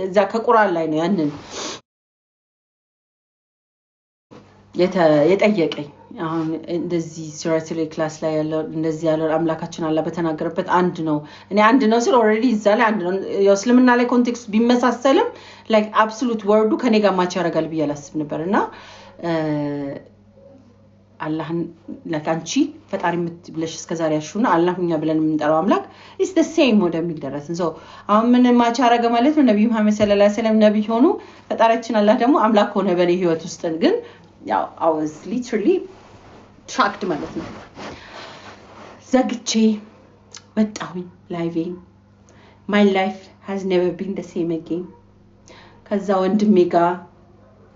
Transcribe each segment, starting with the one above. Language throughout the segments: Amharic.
እዛ ከቁርአን ላይ ነው ያንን የጠየቀኝ። አሁን እንደዚህ ሱረቱል ኢኽላስ ላይ ያለው እንደዚህ ያለው አምላካችን አላህ በተናገረበት አንድ ነው። እኔ አንድ ነው ስል already እዛ ላይ አንድ ነው። ያው እስልምና ላይ context ቢመሳሰልም like absolute word ኡ ከኔ ጋር match ያደርጋል ብዬ አላስብ ነበር። እና አላህን like አንቺ ፈጣሪ ብለሽ እስከዛሬ ያልሽውና አላህ እኛ ብለን የምንጠራው አምላክ is the same ወደሚል ደረስን። So አሁን ምን match ያደረገ ማለት ነው? ነቢዩ መሐመድ ሰለላሁ ዐለይሂ ወሰለም ነቢይ ሆኑ፣ ፈጣሪያችን አላህ ደግሞ አምላክ ሆነ በእኔ ህይወት ውስጥ። ግን ያው I was literally shocked ማለት ነው። ዘግቼ ወጣሁኝ live ኤን። My life has never been the same again። ከዛ ወንድሜ ጋር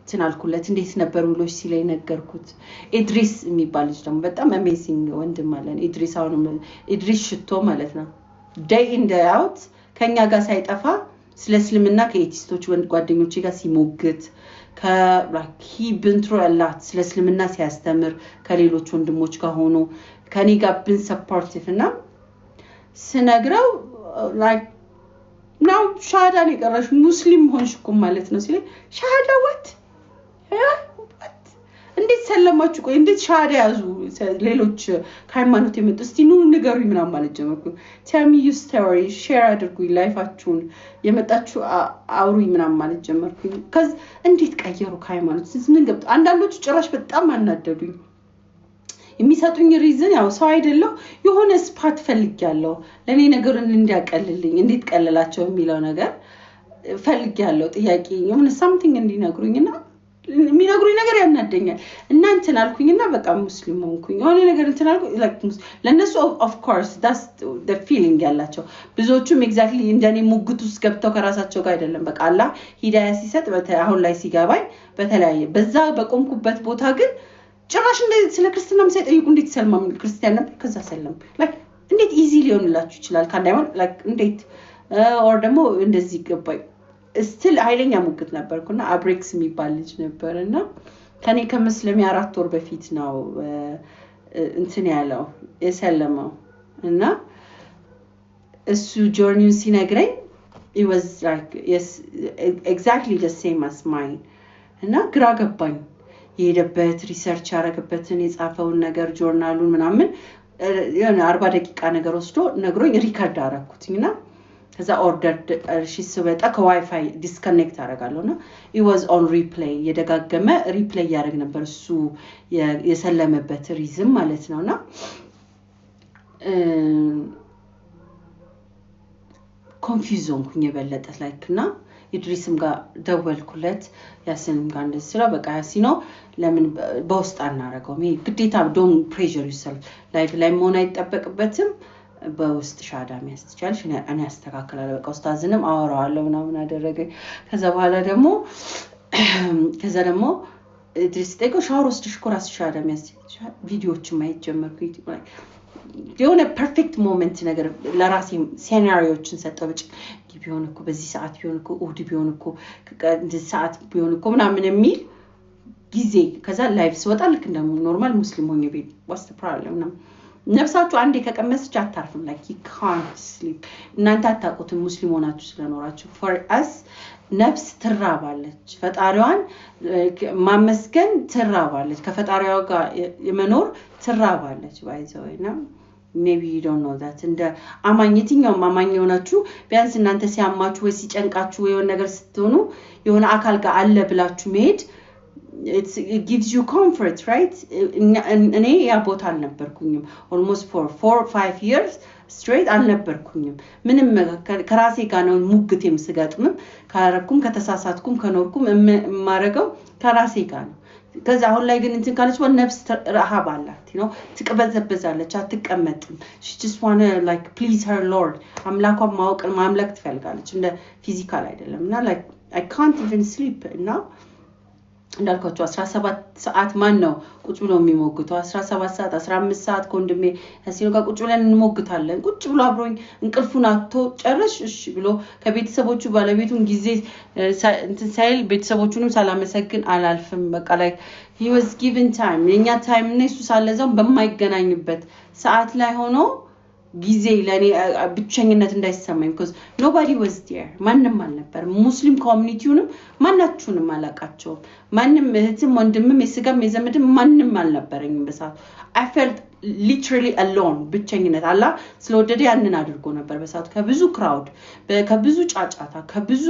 እንትን አልኩለት፣ እንዴት ነበር ውሎች ሲለኝ ነገርኩት። ኢድሪስ የሚባል ልጅ ደግሞ በጣም amazing ወንድም አለን። ኢድሪስ፣ አሁንም ኢድሪስ ሽቶ ማለት ነው። Day in, day out ከኛ ጋር ሳይጠፋ ስለ እስልምና ከ atheist ኦች ወንድ ጓደኞቼ ጋር ሲሞግት፣ he been through a lot፣ ስለ እስልምና ሲያስተምር ከሌሎች ወንድሞች ጋር ሆኖ ከኔ ጋር been supportive። እና ስነግረው like now ሻሃዳን የቀረሽ፣ ሙስሊም ሆንሽ እኮ ማለት ነው ሲለኝ፣ ሻሃዳ what? እንዴት ሰለማችሁ? ቆይ እንዴት ሻሃዳ ያዙ ሌሎች ከሃይማኖት የመጡ? እስቲ ኑ ንገሩኝ ምናምን ማለት ጀመርኩ። Tell me your story፣ share አድርጉኝ life ኣችሁን፣ የመጣችሁ አውሩኝ ምናምን ማለት ጀመርኩኝ። 'Cause እንዴት ቀየሩ ከሃይማኖት ምን ገብቶ? አንዳንዶቹ ጭራሽ በጣም አናደዱኝ። የሚሰጡኝ reason ያው ሰው አይደለሁ፣ የሆነ spot ፈልጊያለሁ፣ ለእኔ ነገሩን እንዲያቀልልኝ፣ እንዴት ቀለላቸው የሚለው ነገር ፈልጊያለሁ። ጥያቄ የሆነ something እንዲነግሩኝ እና የሚነግሩኝ ነገር ያናደኛል። እና እንትን አልኩኝና በቃ ሙስሊም ሆንኩኝ። የሆነ ነገር እንትን አልኩኝ። ለእነሱ of course that's feeling ያላቸው። ብዙዎቹም exactly እንደኔ ሙግት ውስጥ ገብተው ከራሳቸው ጋር አይደለም። በቃ አላህ ሂዳያ ሲሰጥ አሁን ላይ ሲገባኝ በተለያየ በዛ በቆምኩበት ቦታ ግን ጭራሽ ስለ ክርስትናም ሳይጠይቁ እንዴት ሰልማ ክርስቲያን ነበር ከዛ ሰለም like እንዴት easy ሊሆንላችሁ ይችላል? ከአንድ ሃይማኖት like እንዴት or ደግሞ እንደዚህ ገባኝ ስትል ኃይለኛ ሙግት ነበርኩና አብሬክስ የሚባል ልጅ ነበር እና ከኔ ከመስለሜ 4 ወር በፊት ነው እንትን ያለው የሰለመው። እና እሱ journey ውን ሲነግረኝ it was like, yes, exactly the same as mine። እና ግራ ገባኝ። የሄደበት research ያደረገበትን የጻፈውን ነገር ጆርናሉን ምናምን የሆነ 40 ደቂቃ ነገር ወስዶ ነግሮኝ record አደረኩትኝ። እና ከዛ order እሺ ስወጣ ከ WiFi disconnect አደርጋለሁ እና it was on replay፣ እየደጋገመ replay እያደረግ ነበር እሱ የሰለመበት reason ማለት ነው። እና confuse ሆንኩኝ የበለጠ like። እና ኢድሪስም ጋር ደወልኩለት፣ ያሲንም ጋር እንደዚህ ስለው በቃ ያሲኖ ለምን በውስጥ አናረገውም? ይሄ ግዴታ don't pressure yourself፣ live ላይ መሆን አይጠበቅበትም። በውስጥ ሻዳ መያዝ ትችያለሽ፣ እኔ አስተካክላለሁ። በቃ ኡስታዝንም አወራዋለሁ ምናምን አደረገኝ። ከዛ በኋላ ደግሞ ከዛ ደግሞ ኢድሪስ ጠይቀው ሻወር ወስደሽ እኮ ራስሽ ሻዳ መያዝ፣ ቪዲዮዎችን ማየት ጀመርኩ። YouTube ላይ የሆነ perfect moment ነገር ለራሴ scenario ዎችን ሰጠው። ብጭ ቢሆን እኮ በዚህ ሰዓት ቢሆን እኮ፣ እሑድ ቢሆን እኮ፣ እንደዚህ ሰዓት ቢሆን እኮ ምናምን የሚል ጊዜ። ከዛ live ስወጣ ልክ እንደ normal ሙስሊም ሆኜ ቤት what's the problem ነው። ነፍሳችሁ አንዴ ከቀመሰች አታርፍም። ላይክ ዩ ካንት ስሊፕ። እናንተ አታውቁትም ሙስሊም ሆናችሁ ስለኖራችሁ። For us ነፍስ ትራባለች፣ ፈጣሪዋን ማመስገን ትራባለች፣ ከፈጣሪዋ ጋር የመኖር ትራባለች። By the way እና maybe you don't know that። እንደ አማኝ፣ የትኛውም አማኝ የሆናችሁ ቢያንስ እናንተ ሲያማችሁ ወይ ሲጨንቃችሁ ወይ የሆነ ነገር ስትሆኑ የሆነ አካል ጋር አለ ብላችሁ መሄድ gives you comfort, right? እኔ ያ ቦታ አልነበርኩኝም። Almost for 4, 5 years straight አልነበርኩኝም። ምንም ከራሴ ጋር ነው ሙግቴም፣ ስገጥምም ካረኩም ከተሳሳትኩም ከኖርኩም የማረገው ከራሴ ጋር ነው። ከዛ አሁን ላይ ግን እንትን ካለች ነፍስ ረሃብ አላት ነው፣ ትቅበዘበዛለች፣ አትቀመጥም። She just wanna like please her Lord፣ አምላኳን ማወቅ ማምለክ ትፈልጋለች። እንደ physical አይደለም። እና ላይክ አይ ካንት ኢቨን ስሊፕ። እና እንዳልኳቸው 17 ሰዓት ማን ነው ቁጭ ብሎ የሚሞግተው? 17 ሰዓት፣ 15 ሰዓት ከወንድሜ ያሲኖ ጋር ቁጭ ብለን እንሞግታለን። ቁጭ ብሎ አብሮኝ እንቅልፉን አጥቶ ጨረሽ እሺ ብሎ ከቤተሰቦቹ ባለቤቱን ጊዜ እንትን ሳይል፣ ቤተሰቦቹንም ሳላመሰግን አላልፍም። በቃ like he was given time፣ የእኛ time እና የሱ ሳለዛው በማይገናኝበት ሰዓት ላይ ሆኖ ጊዜ ለእኔ ብቸኝነት እንዳይሰማኝ፣ because nobody was there፣ ማንም አልነበር። ሙስሊም community ውንም ማናችሁንም አላውቃቸውም። ማንም እህትም ወንድምም የስጋም የዘመድም ማንም አልነበረኝም በሰዓቱ። I felt literally alone። ብቸኝነት አላህ ስለወደደ ያንን አድርጎ ነበር በሰዓቱ። ከብዙ crowd፣ ከብዙ ጫጫታ፣ ከብዙ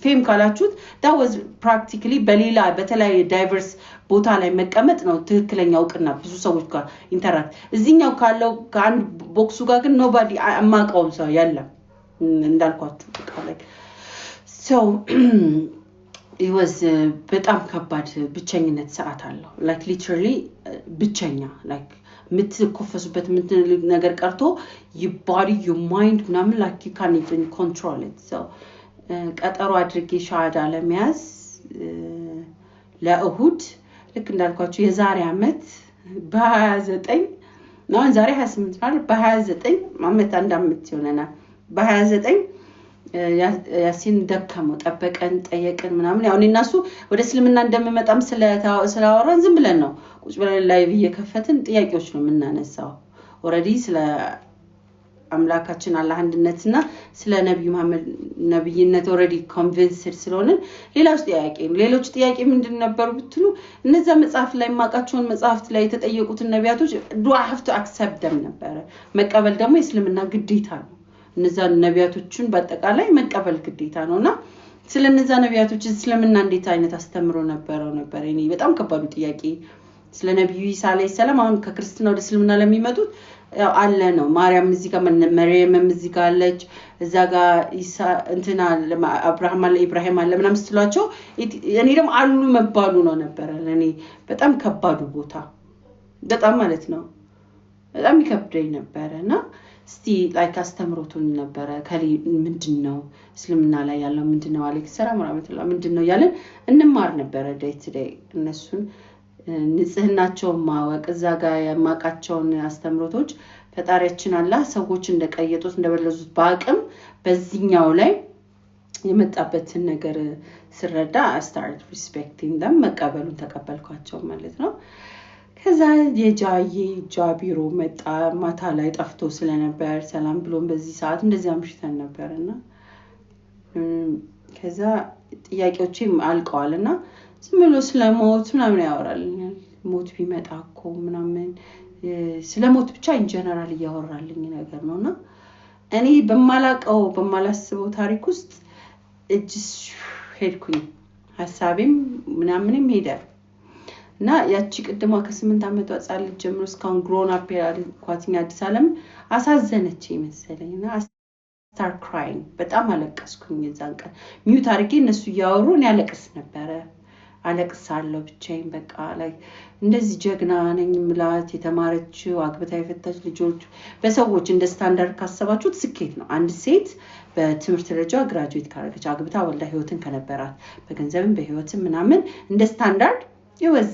fame ካላችሁት that was practically በሌላ በተለያየ diverse ቦታ ላይ መቀመጥ ነው ትክክለኛ እውቅና፣ ብዙ ሰዎች ጋር interact። እዚህኛው ካለው ከአንድ box ኡ ጋር ግን nobody፣ የማውቀውም ሰው የለም እንዳልኳችሁ። በቃ like so was በጣም ከባድ ብቸኝነት ሰዓት አለው። Like literally ብቸኛ፣ like የምትኮፈሱበት ነገር ቀርቶ your body, your mind ምናምን ላይክ ዩ ካን ኢቨን ኮንትሮል ኢት። ሶ ቀጠሮ አድርጌ ሻሃዳ ለመያዝ ለእሁድ፣ ልክ እንዳልኳቸው የዛሬ ዓመት በ29፣ አሁን ዛሬ 28 ማለት በ29 ዓመት፣ አንድ ዓመት ይሆነናል። በ29 ያሲን ደከመው፣ ጠበቀን፣ ጠየቅን ምናምን። ያው እኔ እና እሱ ወደ እስልምና እንደምመጣም ስላወራን ዝም ብለን ነው ቁጭ ብለን live እየከፈትን ጥያቄዎች ነው የምናነሳው። Already ስለ አምላካችን አላህ አንድነትና ስለ ነቢዩ መሐመድ ነብይነት already convinced ስለሆንን ሌላዎች ጥያቄ፣ ሌሎች ጥያቄ ምንድን ነበሩ ብትሉ፣ እነዛ መጽሐፍ ላይ የማውቃቸውን መጽሐፍት ላይ የተጠየቁትን ነቢያቶች do I have to accept them ነበረ። መቀበል ደግሞ የእስልምና ግዴታ ነው። እነዛ ነቢያቶችን በአጠቃላይ መቀበል ግዴታ ነው። እና ስለ እነዛ ነቢያቶች እስልምና እንዴት አይነት አስተምሮ ነበረው ነበር እኔ በጣም ከባዱ ጥያቄ። ስለ ነቢዩ ኢሳ ዓለይሂ ሰላም አሁን ከክርስትና ወደ እስልምና ለሚመጡት ያው አለ ነው። ማርያም እዚህ ጋር፣ መርየምም እዚህ ጋር አለች፣ እዛ ጋር ኢሳ እንትና አብርሃም አለ፣ ኢብራሂም አለ ምናምን ስትሏቸው፣ እኔ ደግሞ አሉ መባሉ ነው ነበረ ለእኔ በጣም ከባዱ ቦታ፣ በጣም ማለት ነው፣ በጣም ይከብደኝ ነበረ። እና እስቲ like አስተምሮቱን ነበረ ከሊ ምንድን ነው፣ እስልምና ላይ ያለው ምንድን ነው፣ አለይሂ ሰላም ወራህመቱላህ ምንድን ነው እያለን እንማር ነበረ day to day። እነሱን ንጽህናቸውን ማወቅ፣ እዛ ጋር የማውቃቸውን አስተምሮቶች ፈጣሪያችን አላህ ሰዎች እንደቀየጡት እንደበለዙት በአቅም በዚህኛው ላይ የመጣበትን ነገር ስረዳ start respecting them፣ መቀበሉን ተቀበልኳቸው ማለት ነው። ከዛ የጃዬ ጃቢሮ መጣ። ማታ ላይ ጠፍቶ ስለነበር ሰላም ብሎን በዚህ ሰዓት እንደዚህ አምሽተን ነበር። እና ከዛ ጥያቄዎቼም አልቀዋል እና ዝም ብሎ ስለ ሞት ምናምን ያወራልኛል። ሞት ቢመጣ እኮ ምናምን፣ ስለ ሞት ብቻ in general እያወራልኝ ነገር ነው። እና እኔ በማላቀው በማላስበው ታሪክ ውስጥ እጅ ሄድኩኝ፣ ሀሳቤም ምናምንም ሄደ። እና ያቺ ቅድሟ ከ8 ዓመቷ ሕፃን ልጅ ጀምሮ እስካሁን grown up ያልኳትኝ አዲስ ዓለም አሳዘነች መሰለኝ እና start crying፣ በጣም አለቀስኩኝ። የዛን ቀን mute አድርጌ እነሱ እያወሩ እኔ አለቅስ ነበረ። አለቅሳለሁ ብቻዬን። በቃ like እንደዚህ ጀግና ነኝ ምላት፣ የተማረችው፣ አግብታ የፈታች፣ ልጆች፣ በሰዎች እንደ ስታንዳርድ ካሰባችሁት ስኬት ነው። አንድ ሴት በትምህርት ደረጃ graduate ካረገች፣ አግብታ ወልዳ ህይወትን ከነበራት፣ በገንዘብም በህይወትም ምናምን እንደ standard it was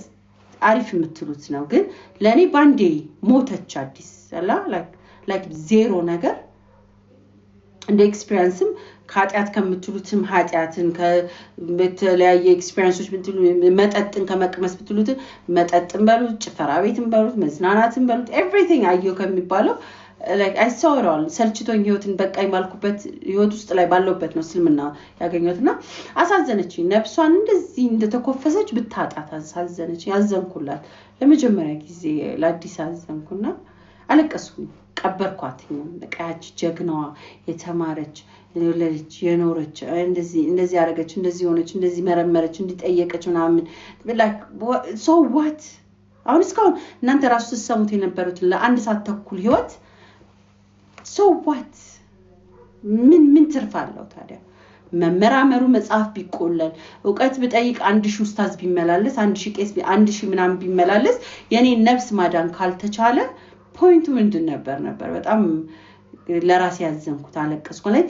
አሪፍ የምትሉት ነው። ግን ለእኔ ባንዴ ሞተች አዲስ like ዜሮ ነገር። እንደ experience ም ከኃጢአት ከምትሉትም ኃጢአትን በተለያየ experience ኦች ብትሉ፣ መጠጥን ከመቅመስ ብትሉትን መጠጥን በሉት፣ ጭፈራ ቤትን በሉት፣ መዝናናትን በሉት፣ everything አየሁ ከሚባለው I saw it all። ሰልችቶኝ ህይወትን በቃኝ ባልኩበት ህይወት ውስጥ ላይ ባለሁበት ነው እስልምና ያገኘሁት። እና አሳዘነችኝ። ነፍሷን እንደዚህ እንደተኮፈሰች ብታጣት አሳዘነችኝ። አዘንኩላት። ለመጀመሪያ ጊዜ ለአዲስ አዘንኩና አለቀስኩኝ። ቀበርኳትኝ። በቃ ያቺ ጀግናዋ፣ የተማረች፣ የወለደች፣ የኖረች፣ እንደዚህ እንደዚህ ያደረገች፣ እንደዚህ ሆነች፣ እንደዚህ መረመረች፣ እንዲጠየቀች ምናምን፣ so what? አሁን እስካሁን እናንተ ራሱ ስትሰሙት የነበሩትን ለአንድ ሰዓት ተኩል ህይወት so what? ምን ትርፍ አለው ታዲያ? መመራመሩ፣ መጽሐፍ ቢቆለል፣ እውቀት ብጠይቅ፣ 1000 ኡስታዝ ቢመላለስ፣ 1000 ቄስ፣ 1000 ምናምን ቢመላለስ የኔን ነፍስ ማዳን ካልተቻለ point ኡ ምንድን ነበር? በጣም ለራሴ ያዘንኩት፣ አለቀስኩ። ላይ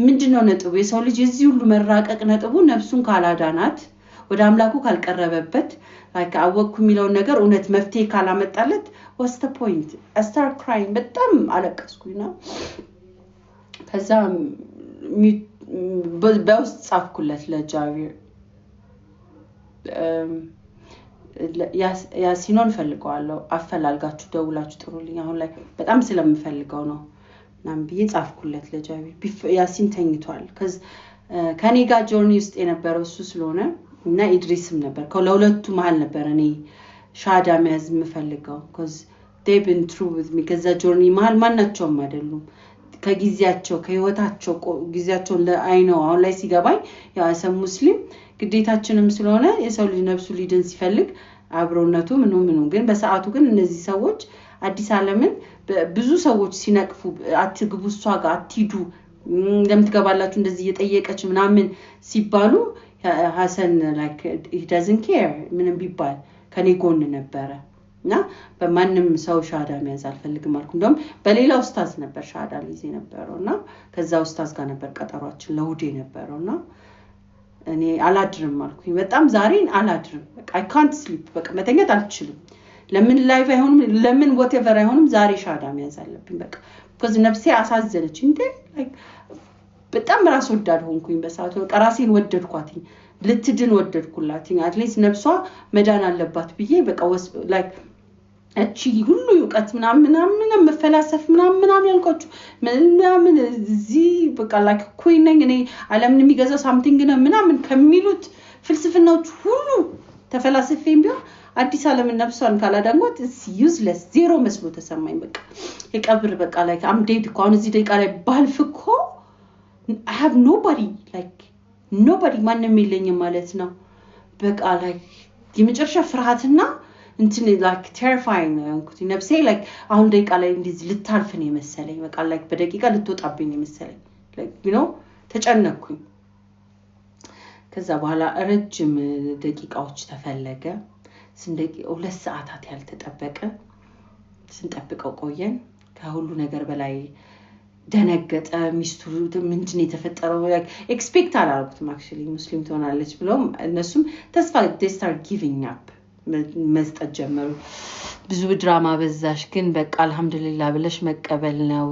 ምንድን ነው ነጥቡ? የሰው ልጅ የዚህ ሁሉ መራቀቅ ነጥቡ ነፍሱን ካላዳናት፣ ወደ አምላኩ ካልቀረበበት፣ አወቅኩ የሚለውን ነገር እውነት መፍትሄ ካላመጣለት what's the point? Start crying፣ በጣም አለቀስኩኝና ከዛ በውስጥ ጻፍኩለት ለጃቪር፣ ያሲኖን ፈልገዋለሁ፣ አፈላልጋችሁ ደውላችሁ ጥሩልኝ። አሁን ላይ በጣም ስለምፈልገው ነው። ምናምን ብዬ ጻፍኩለት ለጃቢር። ያሲን ተኝቷል። ከኔ ጋር journey ውስጥ የነበረው እሱ ስለሆነ እና ኢድሪስም ነበር። ለሁለቱ መሀል ነበር እኔ ሻሃዳ መያዝ የምፈልገው 'cause they've been through with me። ከዛ journey መሀል ማናቸውም አይደሉም። ከጊዜያቸው፣ ከህይወታቸው ጊዜያቸውን I know አሁን ላይ ሲገባኝ ያው as a ሙስሊም ግዴታችንም ስለሆነ የሰው ልጅ ነፍሱ ሊድን ሲፈልግ አብሮነቱ ምኑ ምኑ፣ ግን በሰዓቱ ግን እነዚህ ሰዎች አዲስ ዓለምን ብዙ ሰዎች ሲነቅፉ፣ አትግቡ፣ እሷ ጋር አትሂዱ፣ ለምን ትገባላችሁ፣ እንደዚህ እየጠየቀች ምናምን ሲባሉ ሀሰን like doesn't care ምንም ቢባል ከኔ ጎን ነበረ እና በማንም ሰው ሻሃዳ መያዝ አልፈልግም አልኩ። እንደውም በሌላ ኡስታዝ ነበር ሻሃዳ ሊይዝ የነበረው እና ከዛ ኡስታዝ ጋር ነበር ቀጠሯችን ለእሑድ የነበረው እና እኔ አላድርም አልኩኝ። በጣም ዛሬን አላድርም፣ በቃ አይ ካንት ስሊፕ፣ በቃ መተኛት አልችልም። ለምን live አይሆንም፣ ለምን whatever አይሆንም፣ ዛሬ ሻሃዳ መያዝ አለብኝ። በቃ because ነፍሴ አሳዘነች። እንዴ በጣም ራስ ወዳድ ሆንኩኝ በሰዓቱ። በቃ ራሴን ወደድኳትኝ፣ ልትድን ወደድኩላትኝ። At least ነፍሷ መዳን አለባት ብዬ በቃ like እቺ ሁሉ እውቀት ምናምን ምናምን መፈላሰፍ ምናምን ምናምን ያልኳችሁ ምናምን እዚህ በቃ like queen ነኝ እኔ፣ ዓለምን የሚገዛው something ነው ምናምን ከሚሉት ፍልስፍናዎች ሁሉ ተፈላስፌም ቢሆን አዲስ ዓለምን ነፍሷን ካላዳንኳት useless፣ ዜሮ መስሎ ተሰማኝ። በቃ የቀብር በቃ like I'm dead እኮ፣ አሁን እዚህ ደቂቃ ላይ ባልፍ እኮ I have nobody, like nobody፣ ማንም የለኝም ማለት ነው። በቃ like የመጨረሻ ፍርሃትና እንትን like terrifying ነው ያልኩት። ነፍሴ like አሁን ደቂቃ ላይ እንደዚህ ልታልፍ ነው የመሰለኝ። በቃ like በደቂቃ ልትወጣብኝ ነው የመሰለኝ። ተጨነቅኩኝ። ከዛ በኋላ ረጅም ደቂቃዎች ተፈለገ። 2 ሰዓታት ያልተጠበቀ ስንጠብቀው ቆየን። ከሁሉ ነገር በላይ ደነገጠ። ሚስቱ ምንድን ነው የተፈጠረው? Expect አላደረጉትም። Actually ሙስሊም ትሆናለች ብለውም እነሱም ተስፋ start giving up መስጠት ጀመሩ። ብዙ ድራማ በዛሽ፣ ግን በቃ አልሐምዱሊላ ብለሽ መቀበል ነው።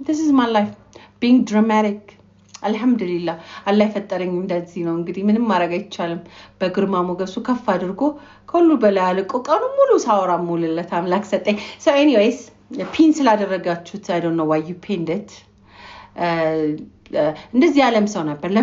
This is my life, being dramatic። አልሐምዱሊላ፣ አላህ የፈጠረኝ እንደዚህ ነው። እንግዲህ ምንም ማድረግ አይቻልም። በግርማ ሞገሱ ከፍ አድርጎ ከሁሉ በላይ አልቆ ቀኑ ሙሉ ሳወራ ሙልለት አምላክ ሰጠኝ። So anyways pin ስላደረጋችሁት I don't know why you pinned it። እንደዚህ ያለም ሰው ነበር።